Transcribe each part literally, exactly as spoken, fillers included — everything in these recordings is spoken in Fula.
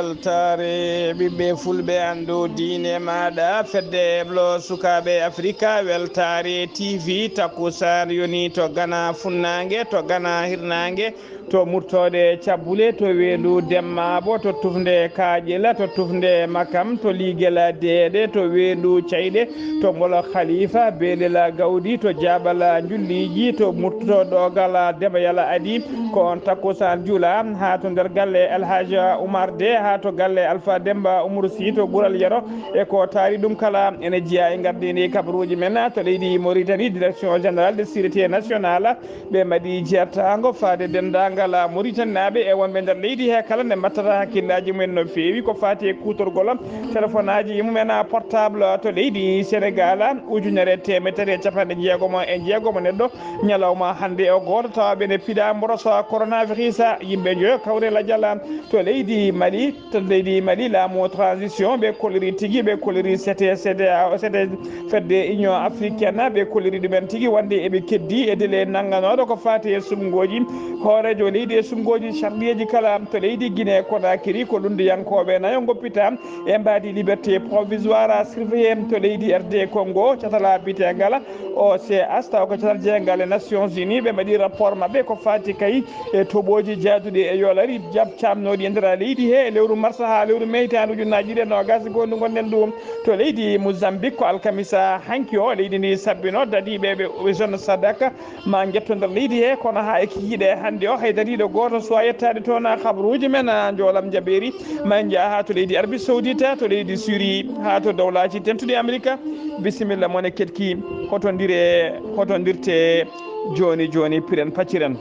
Weltaare ɓiɓɓe fulɓe, anndu diine maaɗa, fedde heblo sukaaɓe Afrika, weltaare T V, takkusaan yoni to Gana funnaange, to Gana hirnaange, to murtooɗe cabbule, to weendu Demmaabo, to tufnde Kaaƴela, to tufnde Makam, to Liigela deeɗe, to weendu Cayɗe, to Mbolo Khalifa, Beelela Gawdi, to Jaabala Njulliiji, to murtooɗo Gala Debayala Adi, ko on takkusaan juula, haa to nder galle El Hadj Oumar De, haa to galle Alpha Demba Umaru Sy, to Gural Yero, e ko taari ɗum kala, ene jeyaa e ngardiindi kabaruuji men to leydi Mauritanie, Direction Générale de Sûreté Nationale, ɓe mbaɗi jeertaango faade denndaangal Mauritanie naaɓe e wonɓe nder leydi he kala nde mbattata hakkillaaji mumen no feewi ko faati e kuutorgol telefonaaji mumen portable to leydi Sénégal, ujunere teemedere e capanɗe jeegom e jeegom neɗɗo ñalawma hannde o gooto tawa ɓe ne piɗa mboroso coronavirus, yimɓe njoyo kawre lajal to leydi Mali. To leydi Mali, laamu transition, ɓe kolliri tigi, ɓe kolliri C T, C D A O, C T, fedde Union Africaine, ɓe kolliri ɗumen tigi wonde eɓe keddi e délai nannganooɗo ko faati e suɓngooji hooreejo leydi e suɓngooji sarɗiyeeji kala to leydi Guinée Conakry, ko lunndiyankooɓe nayo ngoppita e mbaadi liberté provisoire surveillée to leydi R D Congo, catal biyeteengal O C H, tawa ko catal jeeyngal e Nations Unies, ɓe mbaɗi rapport maɓɓe ko faati kay e toɓooji jaaduɗi e yoolari jab camnooɗi e nder leydi he e lewru mars haa lewru mey hitaande ujunnaaji ɗiɗi e noogaas ngondu ngonɗen ɗum to leydi Mozambique. Ko alkamisa hanki o leydi ndi sabbino dadiiɓe ɓe zone Sadaka ma njetto nder leydi he, kono haa e kikiiɗe hannde o hay dadiiɗo gooto suwaa yettaade toon. Habaruuji men, a, njoolam jaɓeeri ma en njaha haa to leydi Arabie Saoudite, to leydi Syrie, haa to dawlaaji tentuɗi Amerika. Bisimilla mon e keɗki, hotondire, hotondirte jooni jooni, piren pacciren.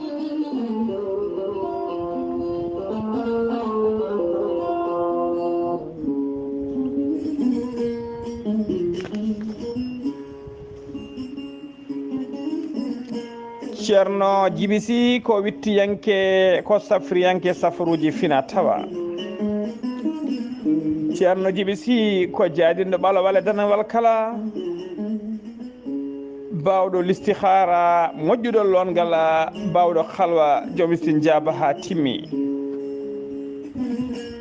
Ceerno Jibi Sy ko wittiyanke, ko safriyanke safaruuji fina tawa. Ceerno Jibi Sy ko jaadinɗo ɓalawal e danawal kala, baawɗo listihaara, moƴƴuɗo loongal, baawɗo halwa, joom istinjaaba haa timmi.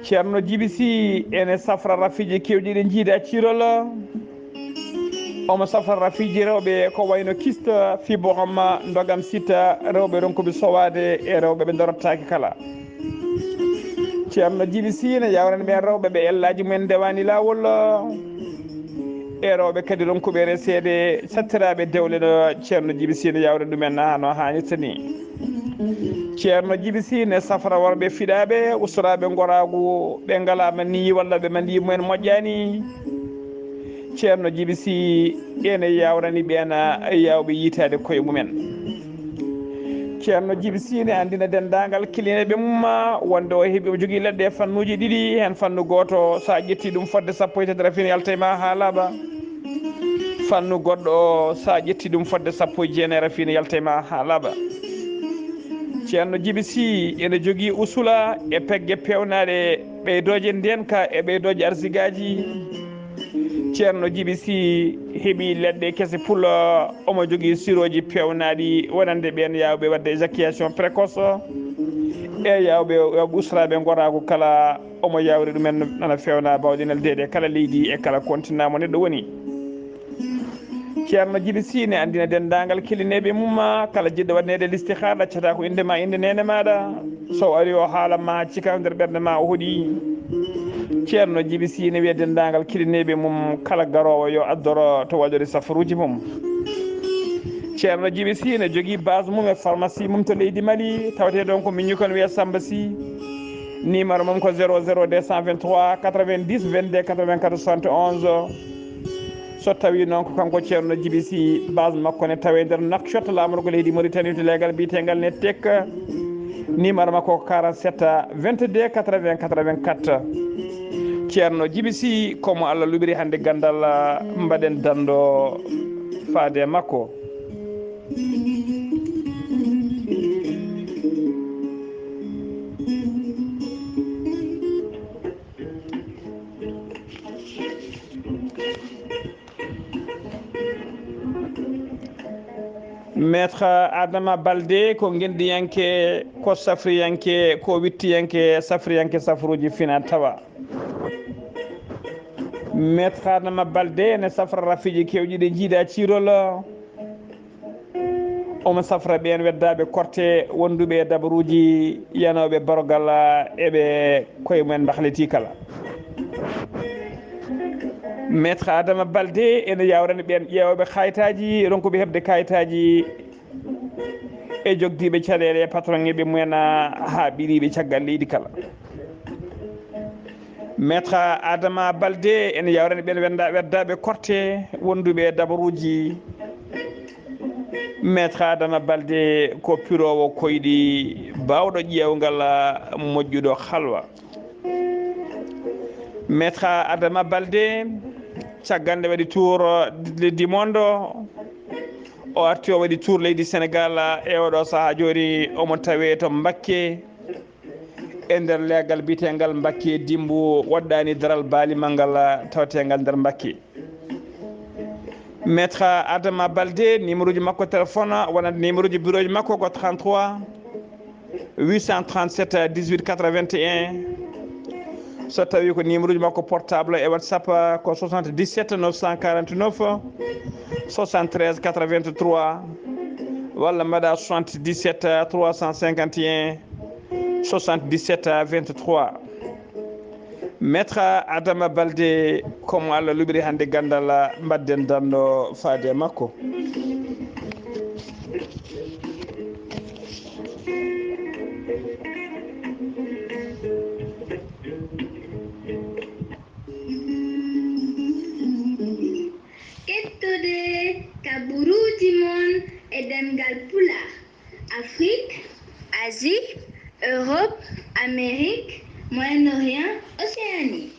Ceerno Jibi Sy ene safra rafiiji keewɗi ɗi njiida ciirol. Omo safra rafiiji rewɓe ko wayno kista, fibrome, ndogam sita, rewɓe ronkuɓe sowaade e rewɓe ɓe ndorotaake kala. Ceerno Jibi Sy ne yawrani ɓeen rewɓe ɓe ellaaji mumen ndewaani laawol, e rewɓe kadi ronkuɓe reseede sattiraaɓe dewle no Ceerno Jibi Sy ne yawrani ɗumen hano haanirta ni. Ceerno Jibi Sy ne safra worɓe fiɗaaɓe, ustoraaɓe ngoraagu, ɓe ngalaa maniyi walla ɓe maniyi mumen moƴƴaani. Ceerno Jibi Sy ene yawrani ɓeen yawɓe yiytaade koye mumen. Ceerno Jibi Sy ne anndina denndaangal kilineeɓe mum wonde o heɓi, o jogii leɗɗe fannuuji ɗiɗi, heen fannu gooto, so a ƴetti ɗum fodde sappo e tati rafin yalta e ma haa laaɓa. Fannu goɗɗo o, so a ƴetti ɗum fodde sappo e jeenayi rafin yalta e ma haa laaɓa. Ceerno Jibi Sy ene jogii usula e pegge peewnaaɗe ɓeydooje ndeenka e ɓeydooje arsigaaji. Ceerno Jibi Sy heɓi leɗɗe kese pullo, omo jogii sirooji peewnaaɗi wonande ɓeen yawɓe waɗde éjaculation précoce, e yawɓe, yawɓe ustoraaɓe ngoraagu kala, omo yawri ɗumen nana feewna bawɗe neldeede kala leydi e kala continent mo neɗɗo woni. Ceerno Jibi Sy ne anndina denndaangal kilineeɓe mum, kala jiɗɗo waɗneede listihaara, ɗaccata ko innde ma, innde neene maaɗa. So o ari o haalan ma cika nder ɓernde ma o hoɗi. Ceerno Jibi Sy ne wiya denndaangal kilineeɓe mum kala garoowo yo addoro to waɗori safaruuji mum. Ceerno Jibi Sy ne jogii base mum e pharmacie mum to leydi Mali, tawetee ɗon ko miñi kon wiya Samba Sy. Numéro mum ko zéro zéro deux cent vingt-trois quatre-vingt-dix vingt-deux quatre-vingt-quatre soixante et onze. So tawii noon ko kanko Ceerno Jibi Sy, base makko ne tawee nder Nouakchott, laamorgo leydi Mauritanie, to leegal biyeteengal ne Tek. Numéro makko ko quarante-sept vingt-deux quatre-vingts quatre-vingt-quatre. Ceerno Jibi Sy, ko mo Allah luɓiri hannde ganndal, mbaɗen danndo faade e makko. Maître Adama Balde ko ngendiyanke, ko safriyanke, ko wittiyanke, safriyanke safruuji fina tawa. Maître Adama Balde ne safra rafiiji kewɗi ɗi jiidaa ciirol. Omo safra ɓeen weddaaɓe korte wonduɓe e dabaruuji yanooɓe barogal, eɓe koye mumen mbahliti kala. Maître Adama Balde ene yawrani ɓeen ƴeewooɓe kayitaaji, ronkuɓe heɓde kayitaaji e jogdiiɓe caɗeele e patron eɓe mumen haa ɓiriiɓe caggal leydi kala. Maître Adama Balde ene yawrani ɓeen wenda-, weddaaɓe korte wonduɓe e dabaruuji. Maître Adama Balde ko piroowo koyɗi, baawɗo ƴeewngal, moƴƴuɗo halwa. Maître Adama Balde, caggal nde waɗi tour du monde, o arti o waɗi tour leydi Sénégal e oɗo sahaa jooni omo tawe to Mbakke, e nder leegal biyeteengal Mbakke Dimmbo, waɗɗaani daral baalimal ngal taweteengal nder Mbakke. Maître Adama Balde, numéro ji makko téléphone, wonande numéro ji bureau ji makko ko trente-trois huit cent trente-sept dix-huit quatre-vingt-un. So tawi ko numéro ji makko portable e WhatsApp ko soixante-dix-sept neuf cent quarante-neuf soixante-treize quatre-vingt-trois, walla mbaɗa soixante-dix-sept trois cent cinquante et un soixante-dix-sept vingt-trois. Maître Adama Balde, ko mo Allah luɓiri hannde ganndal, mbadden danndo faade e makko. Kettude kaburuuji mon e ɗemngal Pulaar, Afrik, Asie, Europe, Amérique, Moyen-Orient, Océanie.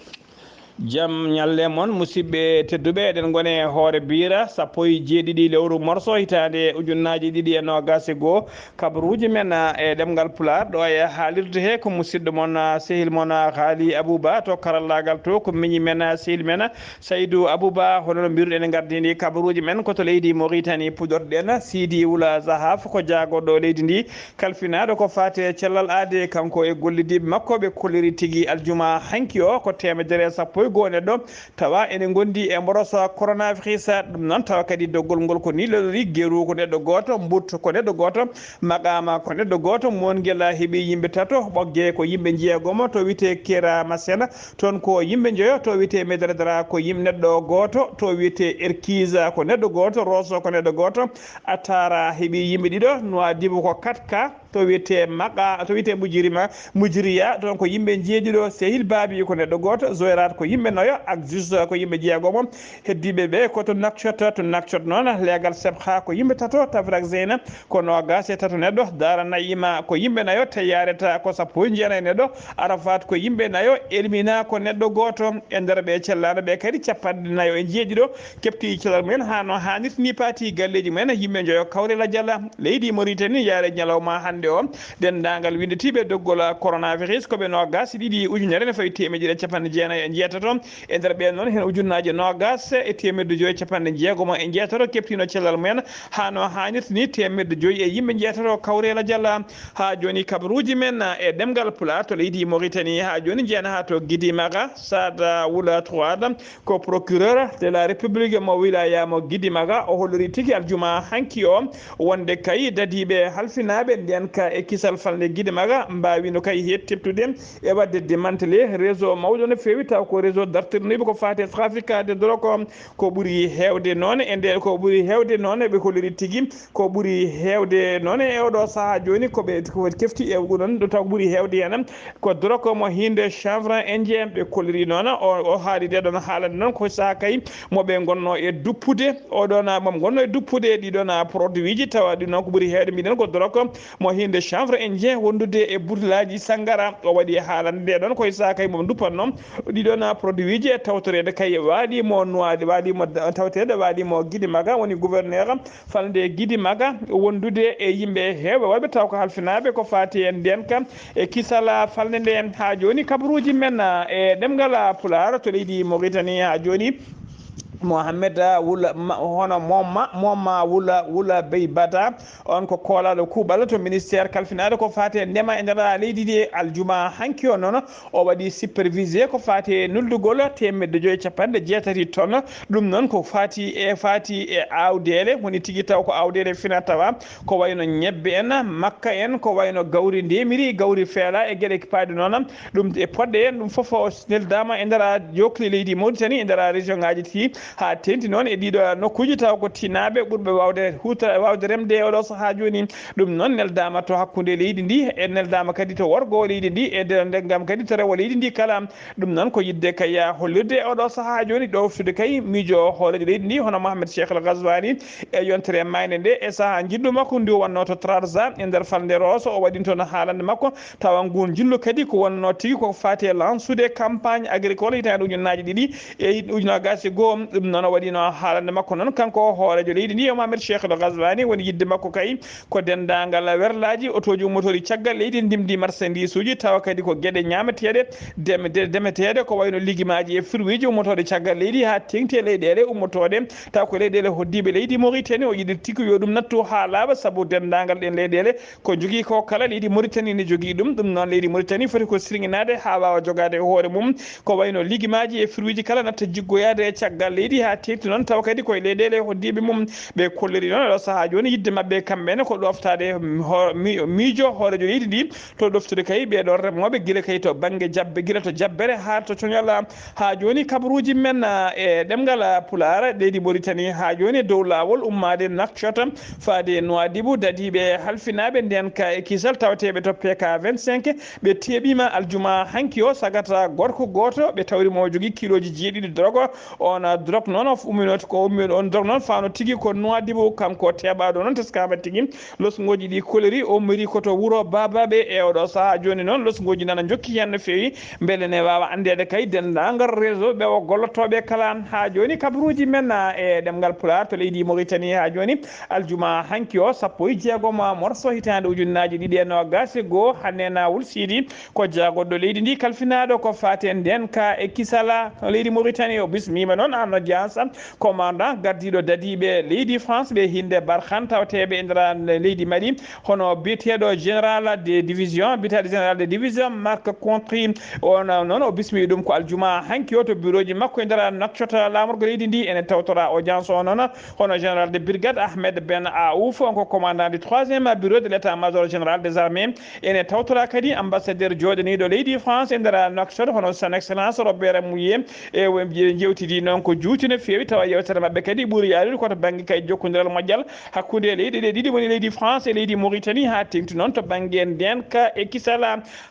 Jam ñalle mon, musidɓe tedduɓe, eɗen ngoni e hoore biira sappo e jeeɗiɗi lewru morso hitaande ujunnaaji ɗiɗi e noogaas e goo. Kabaruuji men e ɗemngal Pulaar ɗo e haalirde he ko musidɗo mon, sehil mon, Haali Abuba to karallaagal to, ko miñi men, sehil men, Saydu Abuba. Hono no mbiruɗen, gardini kabaruuji men ko to leydi Moritani, puɗorɗen Sidi Wula Zahaf, ko jaagoɗo leydi ndi, kalfinaaɗo ko faati e cellal aade. Kanko e gollidiiɓe makko ɓe kolliri tigi aljuma hanki o ko teemedere e sappo e goo neɗɗo tawa ene ngondi e mboroso coronavirus. Ɗum noon tawa kadi doggol ngol ko ni lelori: Geru ko neɗɗo gooto, Mbut ko neɗɗo gooto, Maqama ko neɗɗo gooto, Mongela heɓi yimɓe tato, Ɓogge ko yimɓe jeegomo, to wiyetee Kera Masena toon ko yimɓe njoyo, to wiyetee Medredra ko yim-, neɗɗo gooto, to wiyetee Erkiza ko neɗɗo gooto, Roso ko neɗɗo gooto, Atara heɓi yimɓe ɗiɗo, Nuwadibu ko quatre cas, to wiyetee Maqa, to wiyetee Mujirima, Mujiriya toon ko yimɓe jeeɗiɗo, Sehil Baabi ko neɗɗo gooto, Zoyrat ko yimɓe nayo, Axus ko yimɓe jeegomo. Heddiiɓe ɓe ko to Nouakchott, to Nouakchott noon leegal Sebha ko yimɓe tato, Tafrak Zeyna ko noogaas e tato neɗɗo, Daara Nayima ko yimɓe nayo, Teyareta ko sappo e jeenayi neɗɗo, Arafat ko yimɓe nayo, Elmina ko neɗɗo gooto. E nder ɓe cellaano ɓe kadi capanɗe nayo e jeeɗiɗo keɓti cellal mumen haa no haanirta ni, paati galleeji mumen, yimɓe njoyo kawre lajal leydi Moritani yaare ñalawma hannde o. Denndaangal winnditiiɓe doggol coronavirus ko ɓe noogaas e ɗiɗi ujunere ne fawi teemedde ɗiɗi e capanɗe jeenayi e jeetato. E nder ɓeen noon, heen ujunnaaje noogaas e teemedde joyi e capanɗe jeegomo e jeetato keɓtiino cellal mumen haa no haanirta ni, teemedde joyi e yimɓe jeetato kawre lajal. Haa jooni kabaruuji men e ɗemngal Pulaar to leydi Moritani haa jooni njeena haa to Gidimara, Sada Wula Truwad ko procureur de la République mo wilaya mo Gidimara, o holliri tigi aljuma hanki o wonde kay dadiiɓe halfinaaɓe ndeenka e kisal falnde Gidimara mbaawino kay hettiptude e waɗde démantelé réseau mawɗo no feewi, taw ko réseau dartirniiɓe ko faati e trafic de drogue. Ko ɓuri heewde noon e nde, ko ɓuri heewde noon ɓe holliri tigi, ko ɓuri heewde noon e oɗo sahaa jooni ko ɓe, ko kefti e ɗum ɗon, ɗo taw ko ɓuri heewde heen ko drogue mo hinde chanvre indien ɓe kolliri noon. O, o haali nde ɗon haalande noon ko sahaa kay mo ɓe ngonno e duppude, oɗon mo ngonno e duppude ɗiɗon produit ji, tawa ɗi noon ko ɓuri heewde mbiɗen ko drogue mo hinde chanvre indien wondude e butelaaji sangara. O waɗi haalande nde ɗon koye sahaa kay mo duppatno ɗiɗon produit ji e tawtoreede kay waali mo Nuwaadi, waali mo tawtoreede waali mo Gidimara, woni gouverneur falnde Gidimara, wondude e yimɓe heewɓe wonɓe taw ko halfinaaɓe ko faati e ndeenka e kisal falnde nde. Haa jooni kabaruuji men e ɗemngal Pulaar to leydi Moritani haa jooni Mohamed, ah, Wula, ma, hono Momma, Momma Wula, Wula Bey Bata, on ko koolaaɗo kuuɓal to ministère kalfinaaɗo ko faati e ndema e nder leydi ndi. Aljuma hanki o noon, o waɗi supervisé ko faati e nuldugol teemedde joyi capanɗe jeetati tonnes. Ɗum noon ko faati e, faati e aawdeele, woni tigi taw ko aawdeele fina tawa, ko wayno ñebbe en, makka en, ko wayno gawri ndemiri, gawri feela e geɗe paaɗi noon. Ɗum e poɗɗe en, ɗum fof o neldaama e nder jookli leydi Mauritanie, e nder région ngaji ɗi, haa teŋti noon e ɗiɗo nokkuuji taw ko tinaaɓe ɓurɓe waawde huutora, waawde remde e oɗo sahaa jooni. Ɗum noon neldaama to hakkunde leydi ndi, e neldaama kadi to worgo leydi ndi, e nder ndenngam kadi to rewo leydi ndi kala. Ɗum noon ko yiɗde kay hollirde e oɗo sahaa jooni, ɗoftude kay miijo hooreejo leydi ndi, hono Mohamed Cheikh El Ghazouani, e yontere mayde nde, e sahaa njillu makko ndu wonno to Trarza, e nder falnde Rosso, o waɗi toon haalande makko. Tawa nguun njillu kadi ko wonno tigi ko faati e lansude campagne agricole hitaande ujunnaaji ɗiɗi e ujunaaji e goo. Ɗum noon o waɗino haalande makko noon, kanko hooreejo leydi ndi, o Mohamed Cheikh El Ghazouani, woni yiɗde makko kay ko denndaangal werlaaji, otooji ummotooɗi caggal leydi, ndimdi marchandise uji, tawa kadi ko geɗe ñaameteeɗe, dem-, de-, demeteeɗe, ko wayno legumaaji e fruitji ummotooɗe caggal leydi, haa teŋti e leyɗeele ummotooɗe, tawa ko leyɗeele hoɗdiiɓe leydi Mauritanie. O yiɗi tigi yo ɗum nattu haa laaɓa, sabu denndaangal ɗeen leyɗeele ko jogii ko kala, leydi Mauritanie ne jogii ɗum. Ɗum noon, leydi Mauritanie foti ko sirŋinaade haa waawa jogaade e hoore mum, ko wayno legumaaji e fruitji kala natta jiggoyaade e caggal leydi, haa teeŋti noon tawa kadi koye leyɗeele hoɗdiiɓe mum. Ɓe kolliri noon oɗo sahaa jooni yiɗde maɓɓe kamɓe ne ko ɗoftaade ho-, mi-, miijo hooreejo leydi ndi, to ɗoftude kay ɓee ɗoon remooɓe, gila kay to bannge jabbe, gila to jabbere haa to coñal. Haa jooni kabaruuji men, ah, e ɗemngal, ah, Pulaar, leydi Mauritanie haa jooni e dow laawol ummaade Nouakchott faade Nouadhibou, dadiiɓe halfinaaɓe ndeenka e kisal tawateeɓe to P K vingt-cinq, ɓe teeɓiima aljuma hanki o sagata gorko gooto, ɓe tawri mo jogii kiilooji jeeɗiɗi drogue. On, ah, drogue noon o ummino ko ummi, on drogue noon faano tigi ko Nouadhibou, kanko teeɓaaɗo noon teskaama tigi. Losngooji ɗi koleri o mari ko to wuro Babaɓe e oɗo sahaa jooni noon. Losngooji nana njokki heen no feewi, mbele ne waawa anndeede kay denndaangal réseau ɓe o gollotooɓe kala. Haa jooni kabaruuji men, ah, e ɗemngal Pulaar to leydi Mauritanie haa jooni, aljuma hanki o, sappo e jeegom morso hitaande ujunnaaji ɗiɗi e noogaas e goo, Hanena Wul Sidi, ko jaagoɗɗo leydi ndi kalfinaaɗo ko faati e ndeenka e kisal leydi Mauritanie. O bismiima noon en audience commandant gardiiɗo dadiiɓe leydi France ɓe hinnde Barkhane tawateeɓe e nder leydi Mali, hono biyeteeɗo général de division, biyeteeɗo général de division Marc Contry. On noon o bismii ɗum ko aljuma hanki o to bureauji makko e nder Nouakchott, laamorgo leydi ndi. Ene tawtora audience o noon hono général de brigade Ahmed Ben Aouf, on ko commandant du troisième bureau de l'état-major général des armées. Ene tawtora kadi ambassadeur jooɗaniiɗo leydi France e nder Nouakchott, hono son excellence Robert Mouillé. E o-, en njeewtidii noon ko juuti no feewi, tawa yewtere maɓɓe kadi ɓuri yaarude ko to bannge kay jokkondiral moƴƴal hakkunde leyɗe ɗe ɗiɗi, woni leydi France e leydi Mauritanie, haa teeŋti noon to bannge ndeenka e kisal.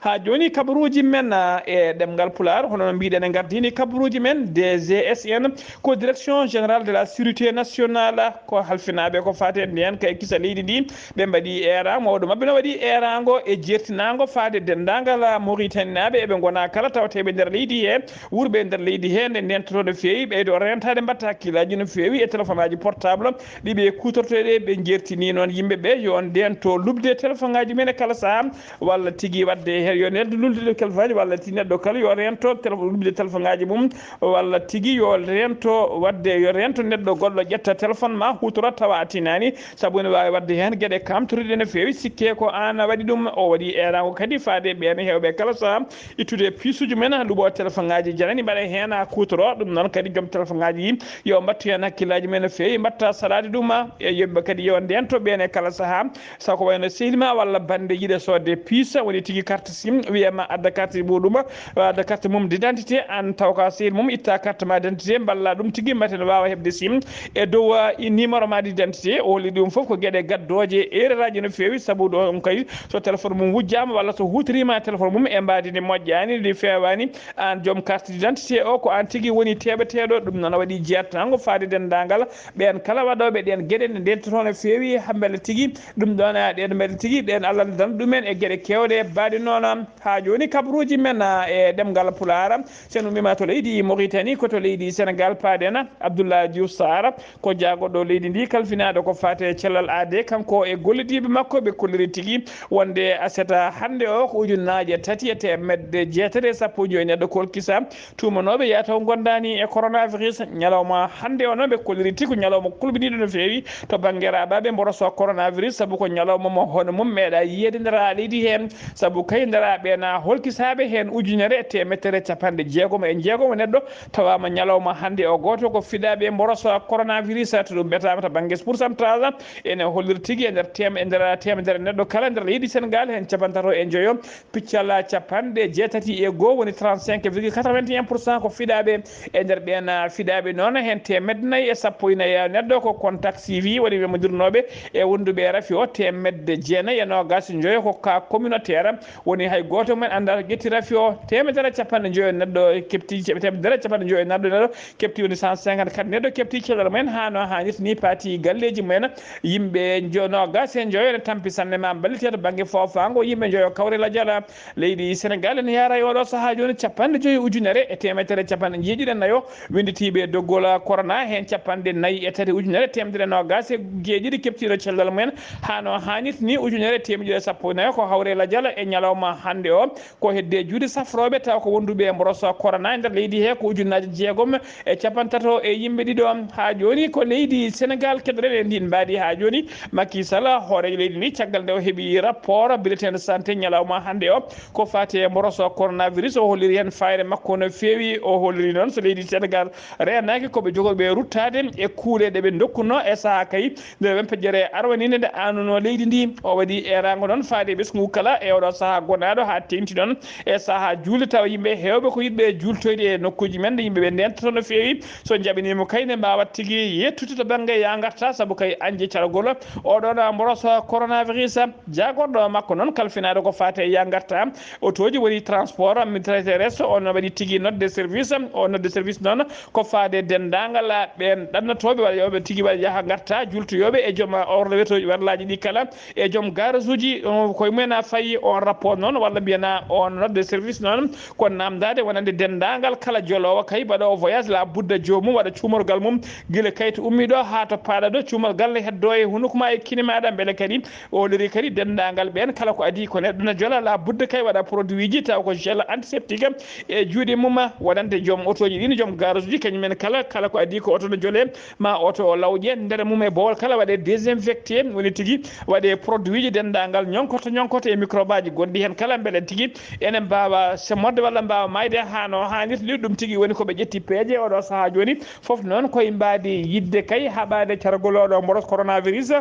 Haa jooni kabaruuji men, ah, e ɗemngal Pulaar, hono no mbiɗen, en ngardiini kabaruuji men D G S N, ko Direction Générale de la Sécurité Nationale, ko halfinaaɓe ko faati e ndeenka e kisal leydi ndi. Ɓe mbaɗi eeraango, mawɗo maɓɓe no waɗi eeraango e jeertinaango faade denndaangal Mauritaninaaɓe, eɓe ngona kala tawateeɓe nder leydi he, wuurɓe e nder leydi he, nde ndeentoto no feewi, ɓeydo reentaade, mbatta hakkillaaji no feewi e telefonaaji portable ɗi ɓe kuutortoo ɗe. Ɓe jeertini noon yimɓe ɓe yo ndeento luɓde telefonaaji men e kala sahaa, walla tigi waɗde heen yo neldu lulde telefonaaji, walla ti neɗɗo kala yo reento tele-, luɓde telefonaaji mum, walla tigi yo reento waɗde, yo reento neɗɗo goɗɗo ƴetta téléphone ma huutora tawa a tinaani, sabu ene waawi waɗde heen geɗe kamtoriɗe no feewi, sikke ko aan a waɗi ɗum. O waɗi eeraango kadi faade ɓeen heewɓe kala sahaa ittude piisuuji men, luɓo telefonaaji janani mbaɗa heen a kuutoro. Ɗum noon kadi joom telefonaaji yi yo mbattu heen hakkillaaji men no feewi, mbatta salaade ɗum e yimɓe kadi yo ndeento ɓeen e kala sahaa. Sabu ko wayno sehil ma walla bannde yiɗa soodde piisa, woni tigi carte sim, wiyama adda carte muɗum, adda carte mum d'identité, aan taw ka sehil mum itta carte ma d'identité, mballa ɗum tigi mbaaten waawa heɓde sim e dow, ah, i numéro ma d'identité. O holli ɗum fof ko geɗe gaddooje erreur aji no feewi, sabu ɗo ɗum kay so téléphone mum wujjaama walla so huutoriima téléphone mum e mbaadi ndi moƴƴaani, ndi feewaani, aan joom carte d'identité o ko aan tigi woni teɓeteeɗo. Ɗum noon waɗi jeertango faade denndaangal ɓeen kala waɗooɓe ɗeen geɗe nde ndeentoto no feewi, ha mbele tigi ɗum ɗoon, ah, ɗeen mbele tigi ɗeen Allah ne danda ɗumen e geɗe keewɗe baaɗe noon. Haa jooni kabaruuji men, ah, e ɗemngal Pulaar, sen ummiima to leydi Mauritanie, ko to leydi Sénégal paaɗen. Abdoulaye Diouf Sarr ko jaagoɗo leydi ndi kalfinaaɗo ko faati e cellal aade, kanko e gollodiiɓe makko ɓe kolliri tigi wonde aset hannde o ko ujunnaaje tati e teemedde jeetati e sappo e joyi neɗɗo kolkisa tuumanooɓe yataw ngondaani e coronavirus. Ñalawma hannde o noon ɓe kolliri tigi ko ñalawma kulɓiniiɗo no feewi to bannge raɓaaɓe mboroso coronavirus, sabu ko ñalawma mo hono mum meeɗa yiyeede nder leydi heen, sabu kay nder ɓeena holkisaaɓe heen ujunere e teemeɗere capanɗe jeegom e jeegom neɗɗo tawaama ñalawma hannde o gooto ko fiɗaaɓe mboroso coronavirus. To ɗum ɓetaama to bannge pourcentage ene holliri tigi e nder teem-, e nder teemedere neɗɗo kala nder leydi Senegal heen capantato e njoyo, piccal capanɗe jeetati e goo woni trente-cinq virgule quatre-vingt-un pour cent ko fiɗaaɓe. E nder ɓeen fiɗaaɓe noon heen teemedde nayi e sappo e nayi neɗɗo ko contact suivi woni wemodirnooɓe e wonduɓe rafi o, teemedde jeenayi e noogaas e njoyo ko cas communautaire, woni hay gooto men anndaa to ƴetti rafi o. Teemedere capanɗe njoyo neɗɗo kepti, teemedere capanɗe njoyo neɗɗo neɗɗo kepti woni cent cinquante-quatre neɗɗo kepti cellal mumen haa no haanirta ni paati galleeji mumen. Yimɓe njo-, noogaas e njoyo ene tampi sanne ma mballite to bannge foofaango yimɓe njoyo kawre lajal. Leydi Senegal ene yaara e oɗo sahaa jooni capanɗe joyi ujunere e teemedere capanɗe jeeɗiɗi e nayo winnditiiɓe doggol corona, heen capanɗe nayi e tati ujunere teemedere noogaas e jeeɗiɗi keptiiɗo cellal mumen haa no haanirta ni ujunere teemedere sappo e nayo ko hawre lajal e ñalawma hannde o. Ko hedde juuɗe safrooɓe tawa ko wonduɓe e mboroso corona e nder leydi he ko ujunnaaje jeegom e capantato e yimɓe ɗiɗo. Haa jooni ko leydi Senegal keɗoɗen e ndin mbaadi haa jooni. Macky Sall, hooreejo leydi ndi, caggal nde o heɓi rapport bulletin de santé ñalawma hannde o ko faati e mboroso coronavirus, o holliri heen faayre makko no feewi. O holliri noon so leydi Senegal reenaaki ko ɓe jogorɓe ruttaade e kuule ɗe ɓe ndokkuno e sahaa kay nde ɓen pejjere arwaniinde nde aanuno leydi ndi. O waɗi eeraango noon faade e ɓesngu kala e oɗo sahaa gonaaɗo haa teeŋti noon e sahaa juulde tawa yimɓe heewɓe ko yiɗɓe juultoyde e nokkuuji men ɗe yimɓe ɓe ndeentoto no feewi. So jaɓaniima kay ne mbaawa tigi yettude to bannge yaa ngarta sabu kay añde cargol oɗo ɗo mboroso coronavirus. Jaagorɗo makko noon kalfinaaɗo ko faati e yaa ngarta otooji woni transport terrestre on waɗi tigi nodde service. O nodde service noon ko faade denndaangal ɓeen ɗannotooɓe waɗa yooɓe tigi waɗa yaha ngarta jultoyooɓe e joom orlo wetooji warlaaji ɗi kala e joom garage uji, o, koye mumen a fayi on rapport noon walla mbiyana on nodde service noon ko namdaade wonande denndaangal kala joloowo kay mbaɗoowo voyage la budda joomum waɗa cuumorgal mum gila kayto ummiiɗo haa to paaɗa ɗo cuumal gal ne heddoo e hunuko ma e kine maaɗa mbele kadi o liri kadi denndaangal ɓeen kala ko adii ko neɗɗo na jola la budda kay waɗa produit ji taw ko gel antiseptique e juuɗe mum wonande joom otooji ɗin joom garage uji kañumen kala kala ko adii ko oto no jole ma oto o lawƴe nder mum e bowol kala waɗe désinfecté woni tigi waɗe produit ji denndaangal ñonkoto ñonkoto e microbe aji gonɗi heen kala mbele tigi enen mbaawa semmorde walla mbaawa maayde haa no haanirta ni ɗum tigi woni ko ɓe ƴetti peeje oɗo sahaa jooni fof noon koye mbaadi yiɗde kay haɓaade cargol oɗo mboros coronavirus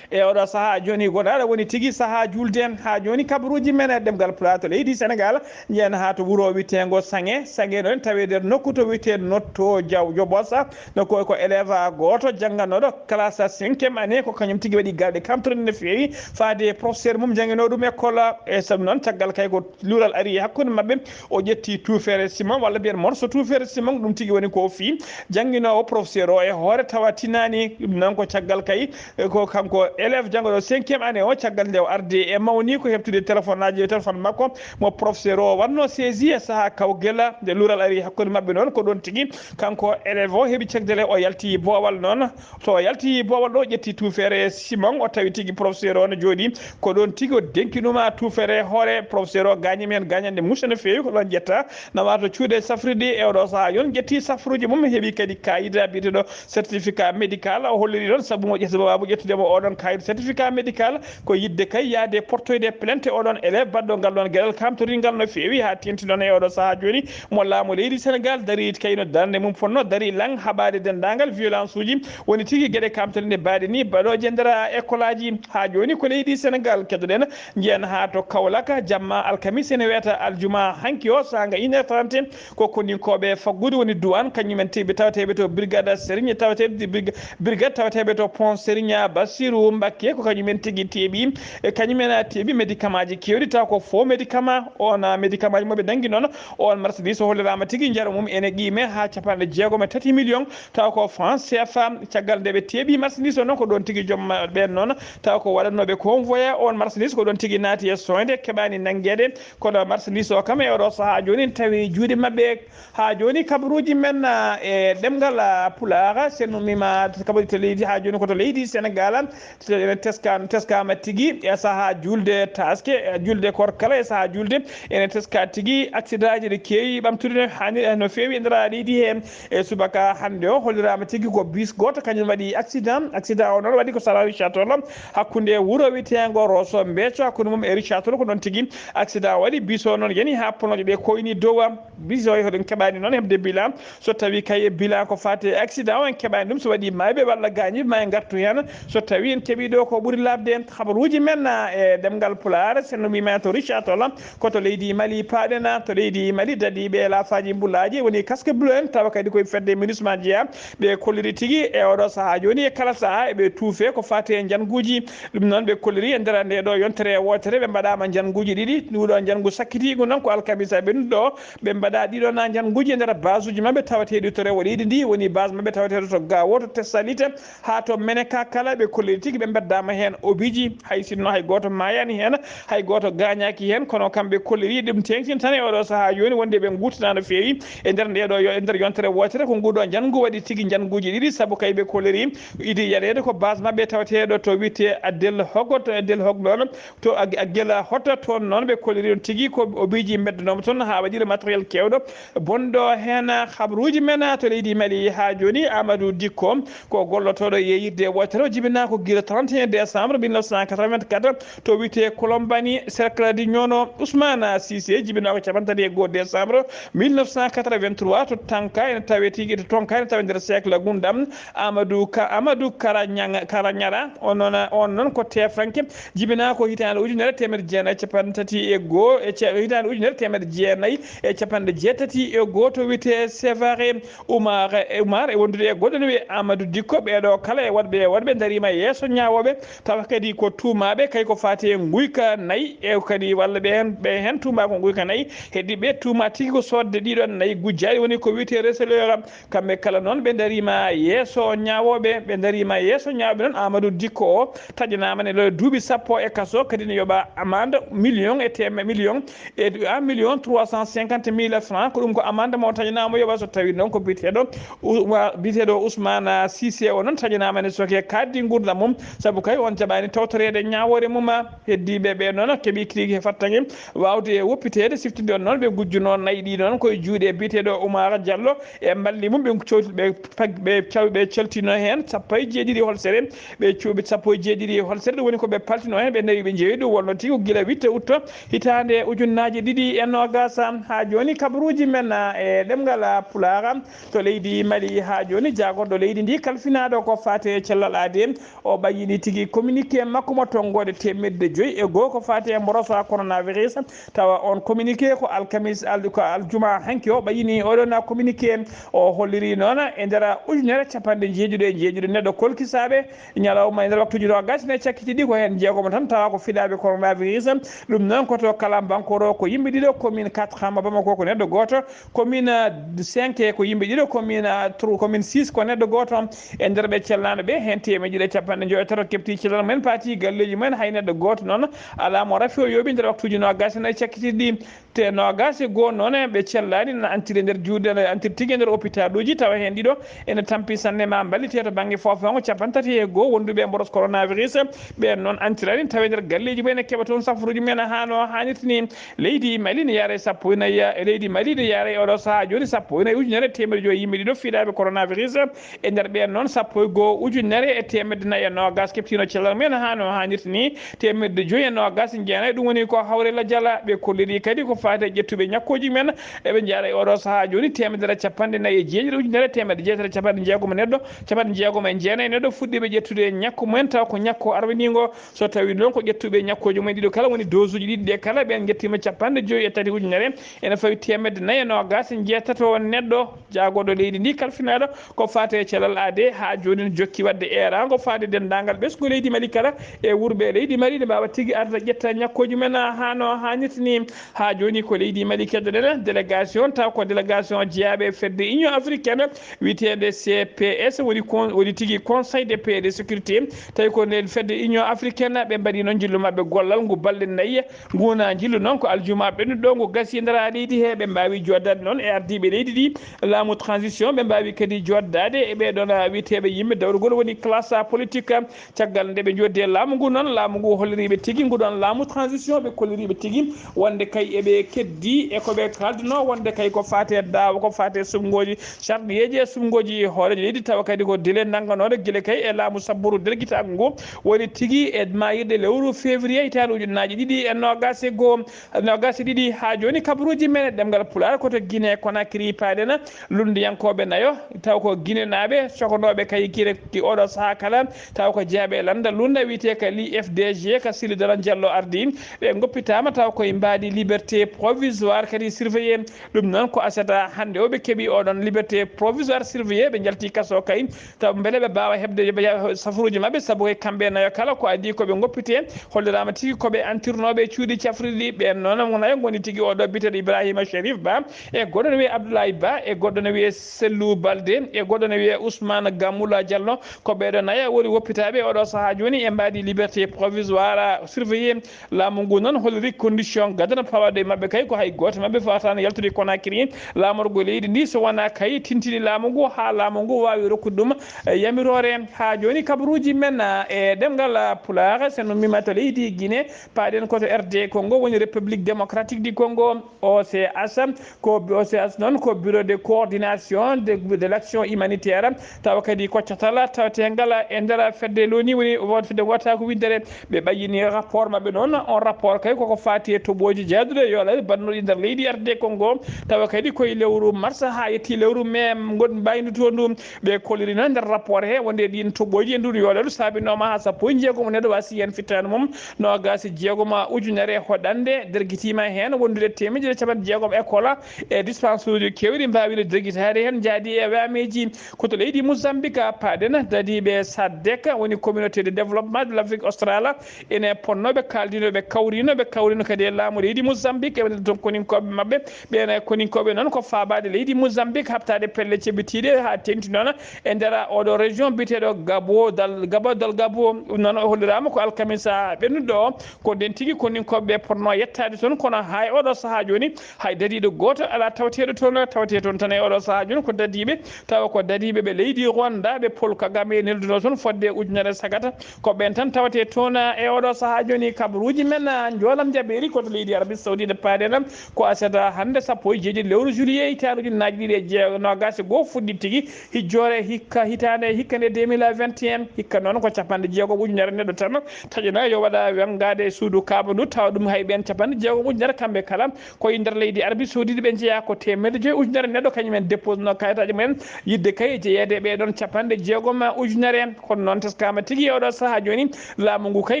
e oɗo sahaa jooni gonaaɗo woni tigi sahaa juulde en haa jooni kabaruuji men e ɗemngal pulaar to leydi Senegal. Njeyen haa to wuro wiyeteengo Saŋe. Saŋe noon tawi e nder nokku to wiyetee Notto Jaw Jobosa. Nokku o ko élève gooto jannganooɗo classe cinquième année, ko kañum tigi waɗi gaaɓe kamtorɗe no feewi faade e professeur mum jannginoo ɗum école. E sabu noon caggal kay ko luural ari e hakkunde maɓɓe, o ƴetti tuufeere simon walla mbiyen morso tuufeere simon, ɗum tigi woni ko fii jannginoowo professeur o e hoore tawa tinaani. Ɗum noon ko caggal kay ko kanko élève janngoɗo cinquième année o, caggal nde o ardi e mawni ko heɓtude téléphone aji e téléphone makko mo professeur o wanno saisi e sahaa kawgela nde luural ari hakkunde maɓɓe noon ko ɗon tigi kanko élève o heɓi cagdele o yalti boowal noon. To o yalti boowal ɗo ƴetti tuufeere simon o tawi tigi professeur o no jooɗi ko ɗon tigi o denkinuma tuufeere hoore professeur o gañi men gañande musa no feewi ko ɗon ƴetta nawa to cuuɗe safriɗi e oɗo sahaa yon ƴetti safruji mum heɓi kadi kayida biyeteɗo certificat médical o holliri ɗon sabu mo ƴetta sababu ƴettudemo oɗon kayit certificat médical ko yidde kay yaade portoyde plainte oɗon élève baɗɗo ngal ɗon geɗal kamtoringal no feewi ha tenti noon e oɗo sahaa joni mo laamu leydi Sénégal dari kayno darnde mum fonno dari lang haɓade dendagal violence uji woni tigi gueɗe kamtorinde baɗe ni baɗoje nder école aji ha joni ko leydi Sénégal keddoɗen. Njiyen ha to Kaolack jamma alkamis ene wiyata aljuma hanki o sanga une heure trente ko kondinkoɓe faggudu woni duwan kañumen tiɓe tawateɓe to brigade Serigne tawateɓe brigade tawateɓe to pont Serigne Bassirou Mbacké ko kañumen tigi teeɓi e kañumen teeɓi médicament ji kewɗi taw ko faux médicament on médicament ji moɓe nangi noon on marchandise o hollirama tigi jara mum ene qime ha capanɗe jeegom e tati million taw ko France C F A. Caggal nde ɓe teeɓi marchandise o noon ko ɗon tigi joom ɓen noon taw ko waɗannoɓe convoya on marchandise ko ɗon tigi naati e soyde keɓani nanguede kono marchandise o kam e oɗo saaha joni tawi juuɗe mabɓe. Ha joni kabaruji men e ɗemgal pulaar sen ummima kabaruji to leydi ha joni ko to leydi Sénégal. ene teska, teskaama tigi e sahaa juulde taaske, e juulde koor kala e sahaa juulde, ene teska tigi. Accident ji ne keewi ɓamtude no hani, no feewi e nder leydi he. E subaka hannde o, holliraama tigi ko bis gooto kañum waɗi accident. Accident o noon waɗi ko Sara Richard Toll, hakkunde wuro wiyeteengo Rosso Mbeeco, hakkunde mum e Richard Toll, ko noon tigi accident waɗi. Bis o noon yani haa polnooje ɗe koyni dow. Bis o, hoɗen keɓaani noon heɓde bilan. So tawi kay e bilan ko faati e accident o, en keɓaani ɗum, so waɗi maayɓe walla gaañiiɓe, ma en ngartu heen. So tawi en keɓii ɗo ko ɓuri laaɓde, habaruuji men, ah, e ɗemngal Pulaar, sen no mbiimaa to Richard Toll, ko to leydi Mali paaɗen, ah, to leydi Mali dadiiɓe e laafaaji mbulaaji woni casque bleu en, tawa kadi koye fedde MINUSMA jeyaa. Ɓe kolliri tigi e oɗo sahaa jooni, e kala sahaa eɓe tuufe ko faati e njannguuji. Ɗum noon ɓe kolliri e nder nde ɗo yontere wootere, ɓe mbaɗaama njannguuji ɗiɗi. Nduɗo njanngu sakkitiigu noon ko alkamisa ɓennuɗo. Ɓe mbaɗa ɗiɗo na njannguuji e nder basuuji maɓɓe tawateeɗi to rewo leydi ndi, woni base maɓɓe tawateeɗo to Gao, to Tessalit, haa to Meneka. Kala ɓe kolliri tigi ɓe mbeddaama heen obiiji, hay sinno hay gooto maayaani heen, hay gooto gaañaaki heen, kono kamɓe kolliri ɗum teeŋtin tan e oɗo sahaa jooni wonde ɓe nguurtinaa no feewi e nder nde ɗo yo-, e nder yontere wootere. Ko nguɗo njanngu waɗi tigi njannguuji ɗiɗi, sabu kay ɓe kolliri idi yareede ko base maɓɓe tawateeɗo to wiyetee Addel Hogot, Addel Hog noon. To a, a gila hoto toon noon ɓe kolliri on tigi ko obiiji mbeddanooma toon haa waɗi matériel keewɗo bonɗo heen. Habruuji men to leydi Mali haa jooni, Amadou Dikko ko gollotooɗo yeeyirde wootere o, jibinaa ko gila trente et un décembre mille neuf cent quatre-vingt-quatre to wiyetee Colombani, cercle di Ñono. Ousmane Cissé jibinaa ko cappanɗe tati e go'o décembre mille neuf cent quatre-vingt-trois to Tanka, ene tawee tigi to Tonka, ene tawee nder cercle Gundam. Amadou Ka, Amadou Karañaŋ-, Karañara, on noon, on noon ko teefanke. Jibinaa ko hitaande ujunere teemedde jeenayi e cappanɗe tati e go'o, e ce-, hitaande ujunere teemedde jeenayi e cappanɗe jeetati e go'o to wiyetee Sevare. Umar, e Umar e wondude e goɗɗo no wiyee Amadou Dikko. Ɓeeɗo kala e waɗɓe, e waɗɓe ndariima yeeso ñaawooɓe, tawa kadi ko tuumaaɓe kay ko faati e nguyka nayi, e kadi walla ɓe heen, ɓe heen tuumaa ko nguyka nayi. Heddiiɓe tuumaa tigi ko soodde ɗiɗon nayi gujjaaɗi, woni ko wiyetee reseleur. Kamɓe kala noon ɓe ndariima yeeso ñaawooɓe, ɓe ndariima yeeso ñaawooɓe noon. Amadou Dikko o taƴanaama ne loya duuɓi sappo e kaso, kadi ne yoɓa amande million e teeme-, million e un million trois cent cinquante mille francs. Ko ɗum ko amande mo taƴanaama yoɓa, so tawi noon ko biyeteeɗo U-, wa-, biyeteeɗo Ousmane Cissé o noon taƴanaama ne soke kaaddi nguurndam mum, sabu kay on jaɓaani tawtoreede ñaawoore mum. Heddiiɓe ɓe noon keɓi kirigi he fattaŋe waawde e woppiteede, siftinde on noon ɓe gujjuno nayi ɗi noon koye juuɗe biyeteeɗo Oumar Diallo. E mballi mum ɓe cowti, ɓe pag-, ɓe caw-, ɓe caltino heen sappo e jeeɗiɗi holsere, ɓe cuuɓi sappo e jeeɗiɗi holsere, ɗum woni ko ɓe paltino heen, ɓe nawi ɓe njeeyi. Ɗum wonnoo tigi ko gila huit août hitaande ujunnaaje ɗiɗi e noogas. Haa jooni kabaruuji men, ah, e ɗemngal, ah, Pulaar to leydi Mali. Haa jooni jaagorɗo leydi ndi kalfinaaɗo ko faati e cellal aadee, o ɓayyini tigi communiqué makko mo tonngoode teemedde joyi e go'o ko faati e mborosa coronavirus. Tawa on communiqué ko alkamis, al-, ko aljuma hanki o ɓayyini oɗon communiqué. O holliri noon e nder ujunere cappanɗe jeeɗiɗo e jeeɗiɗo neɗɗo kolkisaaɓe ñalawma e nder waktuuji noogas ne cakkiti ɗi, ko heen jeegomo tan tawa ko fiɗaaɓe coronavirus. Ɗum noon ko to kala Bankoro ko yimɓe ɗiɗo, commune quatre Hamba Bamako ko neɗɗo gooto, commune, euh, cinq ko yimɓe ɗiɗo, commune, euh, trois, commune six ko neɗɗo gooto. E nder ɓe cellaaɓe ɓe, heen teemedde ɗiɗi e cappanɗe joy e tato keɓti cellal mumen, paati galleeji mumen, hay neɗɗo gooto noon alaa mo rafi o yooɓi nder waktuuji noogas e nayi cakkitiiɗi. Te noogas e go'o noon ɓe cellaani, na antiri nder juuɗe, na antiri tigi e nder opitaluuji, tawa heen ɗiɗo ene tampi sanne ma mballite to bannge foofaango, cappanɗe tati e go'o wonduɓe e mboros coronavirus. Ɓeen noon antiraani, tawa e nder galleeji mumen, ene keɓa toon safaruuji mumen haa no haanirta ni. Leydi Mali ne yaara e sappo e nayi, e leydi Mali ne yaara e oɗo sahaa jooni sappo e nayi ujunere teemedde joy yimɓe ɗiɗo fiɗaaɓe coronavirus. E nder ɓeen noon, sappo e go'o ujunere e teemedde nayi e noogas keɓtiino cellal mumen haa no haanirta ni, teemedde joy e noogas e jeenayi. Ɗum woni ko hawre lajal. Ɓe kolliri kadi ko faati e ƴettuɓe ñakkooji men, eɓe njaara e oɗo sahaa jooni teemedere cappanɗe nayi e jeeɗiɗi ujunere teemedde jeetati e cappanɗe jeegom neɗɗo, cappanɗe jeegom e jeenayi neɗɗo fuɗɗiiɓe ƴettude ñakku mumen, tawa ko ñakku arwiniingo. So tawii noon ko ƴettuɓe ñakkooji mumen ɗiɗo kala woni dose uji ɗiɗi ɗe kala, ɓeen njettiima cappanɗe joy e tati ujunere, ene fawi teemedde nayi e noogas e jeetato neɗɗo. Jaagorɗo leydi ndi kalfinaaɗo ko faati e cellal aadee haa jooni ne jokki waɗde eeraango faade denndaangal ɓesngu leydi Mali kala e wuurɓe leydi Mali, ne mbaawa tigi arde ƴetta ñakkooji men haa no haanirta ni. Haa jooni Woni ko leydi Mali keddoɗen délégation, taw ko délégation jeyaaɓe fedde Union africaine wiyeteende C P S, woni kon, woni tigi Conseil de paix et de sécurité. Tawi ko nden fedde Union africaine, ɓe mbaɗi noon njillu maɓɓe gollal ngu balɗe nayi. Nguna njillu noon ko aljuma ɓennuɗo ngu gasi ndara leydi he, ɓe mbaawi jooɗdaade noon e ardiiɓe leydi ɗi, laamu transition, ɓe mbaawi kadi jooɗdaade e ɓee ɗoon wiyeteeɓe yimɓe dawrugol, woni classe politique. Caggal nde ɓe njoddi e laamu ngu noon, laamu ngu holliriiɓe tigi ngu ɗoon laamu transition, ɓe kolliriiɓe tigi wonde kay eɓe keddi e ko ɓe kaldunoo, wonde kay ko faati e daawa, ko faati e suɓngooji, sarɗiyeeji e suɓngooji hooreejo leydi, tawa kadi ko délai nannganooɗo gila kay e laamu sabburu dergitaagu ngu, woni tigi e maayirɗe lewru février hitaande ujunnaaji ɗiɗi e noogaas e goo, noogaas e ɗiɗi. Haa jooni, kabaruuji men e ɗemngal Pulaar ko to Guinée Conakry paaɗen, lunndiyankooɓe nayo, taw ko Guinée naaɓe, cokanooɓe kay kire ki oɗo sahaa kala, taw ko jeyaaɓe e lannda lunnda wiyetee ka li F D G ka Sili Dana Diallo ardii. Ɓe ngoppitaama taw koye mbaadi liberté provisoire kadi surveillé. Ɗum noon ko aset hannde o ɓe keɓi oɗon liberté provisoire surveillé, ɓe njalti kaso kay. Taw mbele ɓe mbaawa heɓde yo ɓe ya-, safuruuji maɓɓe, sabu koye kamɓe nayo kala ko adii ko ɓe ngoppitee, holliraama tigi ko ɓe antirnooɓe e cuuɗi cafrirɗi. Ɓeen noon nayo ngoni tigi oɗo biyeteeɗo Ibrahima Cherif Ba, e goɗɗo no wiyee Abdoulaye Ba, e goɗɗo no wiyee Sellou Balde, e goɗɗo no wiyee Ousmane Gamoula Diallo. Ko ɓeeɗo nayo woni woppitaaɓe oɗo sahaa jooni e mbaadi liberté provisoire surveillée. Laamu ngu noon holliri condition gadano pawaɗo e maɓɓe kay, ko hay gooto maɓɓe faataano yaltude Conakry. Laamorgo leydi ndi so wonaa kay tintini laamu ngu haa laamu ngu waawi rokkude ɗum, eh, yamiroore. Haa jooni kabaruuji men, eh, e ɗemngal, eh, Pulaar, so en ummiima to leydi Guinée, paaɗen ko to R D Congo, woni République Démocratique du Congo, O C H, ko O C H noon ko Bureau de Coordination de, de l'Action Humanitaire, tawa kadi ko catal taweteengal e nder fedde loni, woni fedde wota ko winndere. Ɓe ɓayyini rapport maɓɓe noon. On rapport kay koko faati e toɓooji jaaduɗo e yoolal bannoɗi nder leydi R D Congo, tawa kadi koye lewru mars haa yetti lewru mai ngon mbaynuto ndu. Ɓe kolliri noon nder rapport he wonde ɗin toɓooji e ndun yoolal saabinooma haa sappo e jeegom neɗɗo wasi hen fittaandu mum. Noogaas e jeegom ujunere hoɗande dergitiima heen, wondude teemedere capanɗe jeegom école e dispensaire uji keewɗi mbaawino dergitaade heen, njaadi e wameeji. Ko to leydi Mozambique paaɗen, dadiiɓe sadec, woni Communauté de Développement de l'Afrique Australe, ene ponnooɓe kaaldino, ɓe kawrino, ɓe kawrino kadi e laamu leydi Mozambique, e wonde toon koninkooɓe maɓɓe. Ɓeen koninkooɓe noon ko faabaade leydi Mozambique, haɓtaade pelle cebitiiɗe haa teeŋti noon e nder oɗo région biyeteeɗo Gabo dal, Gabo dal Gabo. Ɗum noon o holliraama ko alkamisa ɓennuɗo o, ko nden tigi koninkooɓe ɓe potnoo yettaade toon, kono haa e oɗo sahaa jooni hay dadiiɗo gooto alaa tawateeɗo toon. Tawetee toon tan e oɗo sahaa jooni ko dadiiɓe, tawa ko dadiiɓe ɓe leydi Rwanda, ɓe Paul Kagame neldunoo toon fodde ujunere sagata. Ko ɓeen tan tawetee toon e oɗo sahaa jooni. Kabaruuji men, ah, njoolam jaɓeeri ko to leydi Arabie Saoudite paaɗen, ko aset hannde sappo e jeeɗiɗi lewru juillet hitaande ujunnaaji ɗiɗi e jeego, noogaas e goo fuɗɗi tigi hijjoore hikka hitaande hikka nde deux mille vingt et un. Hikka noon ko capanɗe jeegom ujunere neɗɗo tan taƴanaa yo waɗa wenngaade e suudu Kaaba ndu, tawa ɗum hay ɓeen capanɗe jeegom ujunere kamɓe kala ko e nder leydi Arabie Saoudite ɓe njeyaa, ko teemedde joyi ujunere neɗɗo kañum en déposé no kayitaaji mumen yiɗde kay jeyeede e ɓee ɗoon capanɗe jeegom ujunere. Kono noon teskaama tigi e oɗo sahaa jooni laamu ngu kay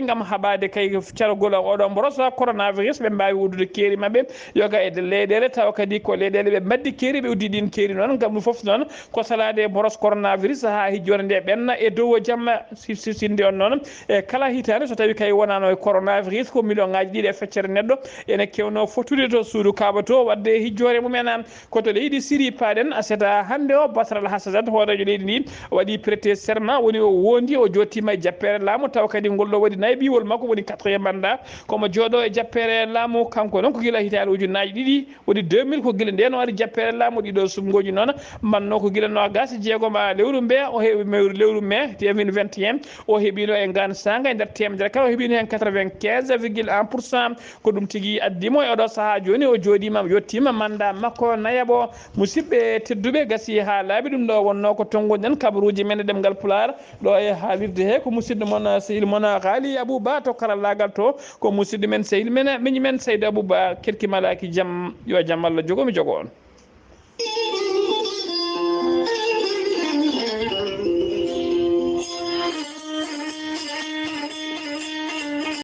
ngam haɓaade kay cargol oɗo mboros coronavirus, ɓe mbaawi uddude keeri maɓɓe yoga e leyɗeele, tawa kadi ko leyɗeele ɓe mbaddi keeri, ɓe uddi ɗin keeri noon. Ngam ɗum fof noon ko salaade mboros coronavirus haa hijjoore nde ɓenna e dow jamma. Si-, si-, sinde on noon e kala hitaande, so tawi kay wonaano e coronavirus, ko million ŋaaji ɗiɗi e feccere neɗɗo ene keewno fottude to suudu Kaaba to, waɗde hijjoore mumen. Ko to leydi Siri paaɗen, aset hannde o, Bashar al-Assad, hooreejo leydi ndi, waɗi prêté serment, woni o wondi, o jottiima e jappeere laamu, tawa kadi ngol ɗo waɗi nayi biwol makko, woni quatrième mandat, komo jooɗo e jappeere laamu. Kanko noon ko gila hitaande ujunnaaji ɗiɗi, woni deux mille, ko gila ndeen o ari jappeere laamu. Ɗiɗo suɓngooji noon mbanno ko gila noogaas e jeegom a lewru mbe, o heɓi mewru lewru mai deux mille vingt et un, o heɓino e ngaan saanga e nder teemedere kala, o heɓino heen quatre-vingt-quinze virgule un pour cent. Ko ɗum tigi addi mo e oɗo sahaa jooni, o jooɗiima, yettiima mandat makko nayaɓo. Musidɓe tedduɓe, gasi haa laaɓi, ɗum ɗo wonnoo ko tonnguɗen kabaruuji men e ɗemngal Pulaar. Ɗo e haalirde he ko musidɗo mon, sehil mon, Ghali Abou Ba to karallaagal to, ko musidɗo men, sehil men, miñi men Seydi Abou Ba, Kerki Malaaki Jam, yo jam Allah jogo mi jogo on.